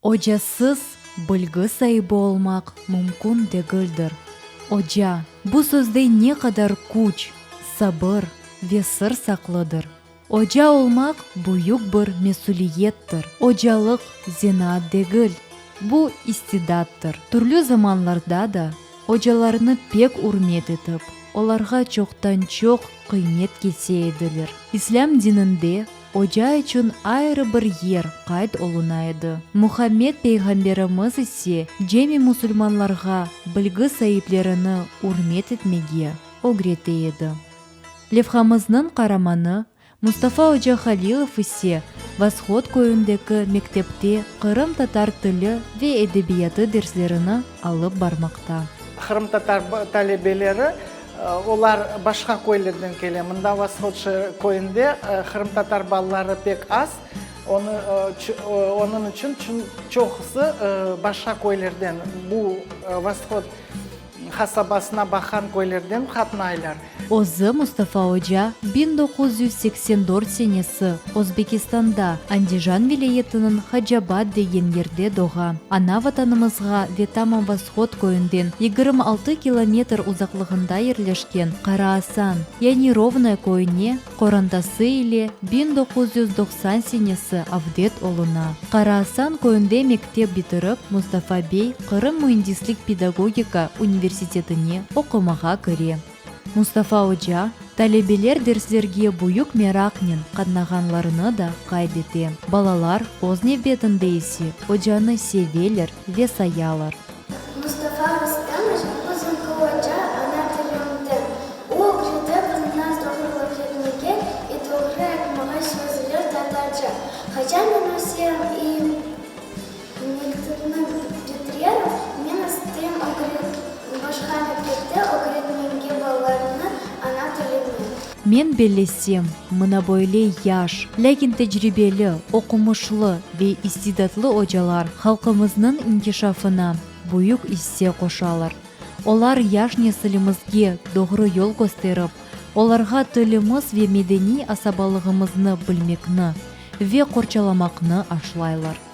Ocasız bilgi saibi olmaq mümkün degildir. Oca, bu sözde ne qadar küç, sabır ve sır saqlıdır. Oca olmaq büyük bir mesüliyettir. Ocalıq zenaat degil, bu istidattır. Türlü zamanlarda da ocalarnı pek ürmet etip, olarğa çoqtan-çoq qıymet kese ediler. İslâm dininde Oca içün ayrı bir yer qayd oluna edi. Muhammed peyğamberimiz ise cemi musulmanlarğa bilgi saiplerini ürmet etmege ögrete edi. Levhamıznıñ qaramanı Mustafa oca Halilov ise Vashod köyündeki mektepte qırımtatar tili ve edebiyatı derslerini alıp barmaqta. Qırımtatar talebeleri Olar başqa köylerden kele. Mında Vashod köyünde qırımtatar balaları pek az, onıñ içün çoqusı başqa köylerden, bu Vashod qasabasına baqqan köylerden qatnaylar. Özü Mustafa oca 1984 senesi Özbekistanda, Andijan vilâyetiniñ Hacabad degen yerde doğa. Ana Vatanımızğa ve tamam Vashod köyünden 26 kilometr uzaqlığında yerleşken Qara Asan, yani Rovnoye köyüne qorantası ile 1990 senesi avdet oluna. Qara Asan köyünde mektep bitirip, Mustafa bey Qırım müendislik-pedagogika universitetine oqumağa kire. Mustafa oca, talebeler derslerge büyük meraqnen qatnağanlarını da qayd ete. Balalar, öz nevbetinde ise, ocanı seveler ve sayalar. Mustafa Rustamoviç bizimki oca ana tilimdi. O ögrete bizni naz doğru laf etmege i doğru aytmağa sözler tatarca. Qaçan men ösem i Mektepni bitirerim, men isteyim başqa mektepte ögretmege balalarnı ana tilini. Men bellesem, mına böyle yaş, lâkin tecribeli, oqumışlı ve istidatlı ocalar halqımıznıñ inkişafına büyük isse qoşalar. Olar yaş nesilimizge doğru yol kösterip, olarğa tilimiz ve medeniy asabalığımıznı bilmekni ve qorçalamaqnı aşlaylar.